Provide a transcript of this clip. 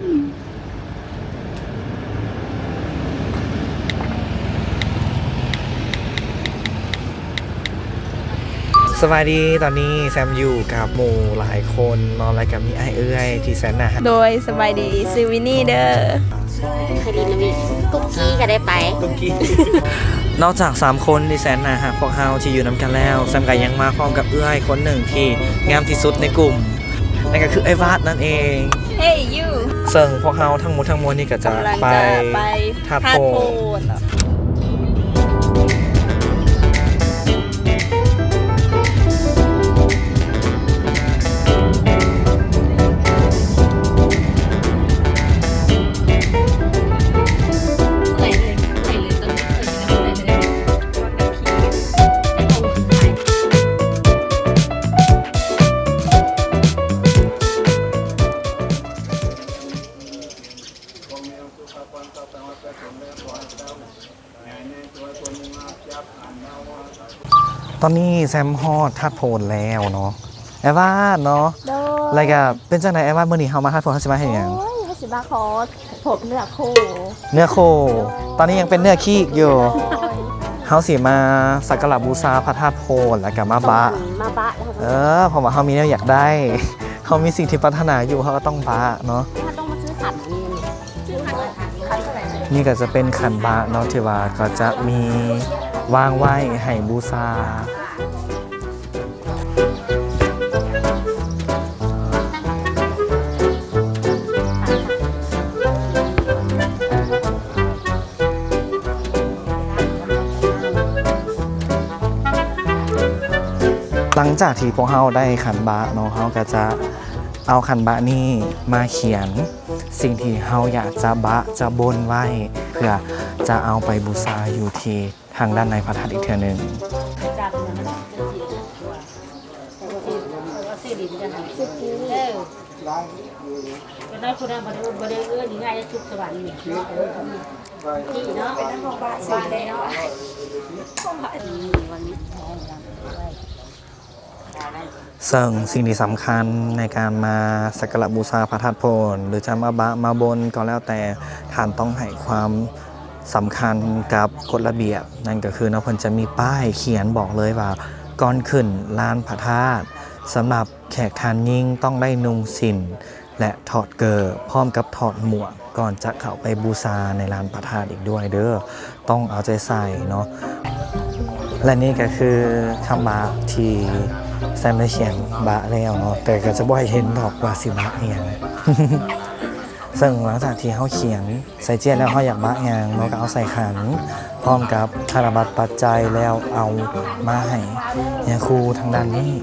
ສະບາຍດີ ຕອນນີ້ແຊມຢູ່ກັບໝູ່ຫຼາຍຄົນເນາະ ແລະກະມີອ້າຍເອື້ອຍທີ່ແສນໜ້າຮັກ. ໂດຍ ສະບາຍດີ ຊື່ວິນນີເດີ. ໄປຫຼິ້ນນຳອີກ ຕຸກກີ້ກະໄດ້ໄປ ຕຸກກີ້. ນອກຈາກສາມຄົນທີ່ແສນໜ້າຮັກພວກເຮົາທີ່ຢູ່ນຳກັນແລ້ວ ແຊມກະຍັງມາພ້ອມກັບເອື້ອຍຄົນໜຶ່ງທີ່ງາມທີ່ສຸດໃນກຸ່ມ. ນັ້ນກະຄືອ້າຍວາດນັ້ນເອງ. Hey you. ເຊິ່ງພວກເຮົາທັງໝົດທັງມວນນີ້ກະຈະໄປທາດໂພນ. ຕອນນີ້ແຊມຮອດທາດໂພນແລ້ວເນາະ ອ້າຍວາດເນາະ. ໂດຍ. ແລ້ວກະເປັນຈັ່ງໃດອ້າຍວາດ ມື້ນີ້ເຮົາມາທາດໂພນ ເຮົາຊິມາເຮັດຫຍັງ? ໂອ້ຍ ເຮົາຊິມາຂໍພົບເນື້ອຄູ່. ເນື້ອຄູ່. ໂດຍ. ຕອນນີ້ຍັງເປັນເນື້ອຄີກຢູ່. ໂດຍ. ເຮົາຊິມາສັກກາລະບູຊາພະທາດໂພນ ແລ້ວກະມາບະ. ມາບະ. ເອີ ເພາະວ່າເຮົາມີແນວຢາກໄດ້ ເຮົາມີສິ່ງທີ່ປາດຖະໜາຢູ່ ເຮົາກະຕ້ອງບະເນາະ. ເຮົາຕ້ອງມາຊື້ຂັນນີ້. ນີ້ກະຈະເປັນຂັນບະເນາະ ທີ່ວ່າກະຈະມີວາງໄວ້ໃຫ້ບູຊາ. ຫຼັງຈາກທີ່ພວກເຮົາໄດ້ຂັນບະເນາະ ເຮົາກະຈະເອົາຂັນບະນີ້ມາຂຽນ ສິ່ງທີ່ເຮົາຢາກຈະບະຈະບົນໄວ້ ເພື່ອຈະເອົາໄປບູຊາຢູ່ທີ່ທາງດ້ານໃນພະທາດອີກເທື່ອໜຶ່ງ. ເຊິ່ງສິ່ງທີ່ສຳຄັນໃນການມາສັກກາລະບູຊາພະທາດໂພນ ຫຼືຈະມາບະມາບົນກໍແລ້ວແຕ່ ທ່ານຕ້ອງໃຫ້ຄວາມສຳຄັນກັບກົດລະບຽບ ນັ້ນກໍຄືເນາະ ເພິ່ນຈະມີປ້າຍຂຽນບອກເລີຍວ່າ ກ່ອນຂຶ້ນລານພະທາດ ສຳລັບແຂກທ່ານຍິງຕ້ອງໄດ້ນຸ່ງສິ້ນ ແລະ ຖອດເກີ້ ພ້ອມກັບຖອດໝວກ ກ່ອນຈະເຂົ້າໄປບູຊາໃນລານພະທາດອີກດ້ວຍເດີ. ຕ້ອງເອົາໃຈໃສ່ເນາະ. ແລະ ນີ້ກະຄືຄຳບະທີ່ແຊມໄດ້ຂຽນບະແລ້ວເນາະ ແຕ່ກະຈະບໍ່ໃຫ້ເຫັນດອກວ່າຊິບະອີ່ຫຍັງ. ເຊິ່ງຫຼັງຈາກທີ່ເຮົາຂຽນໃສ່ເຈ້ຍແລ້ວ ເຮົາຢາກບະຫຍັງ ເຮົາກະເອົາໃສ່ຂັນ ພ້ອມກັບທະນະບັດປັດໄຈ ແລ້ວເອົາມາໃຫ້ຍາຄູທາງດ້ານນີ້.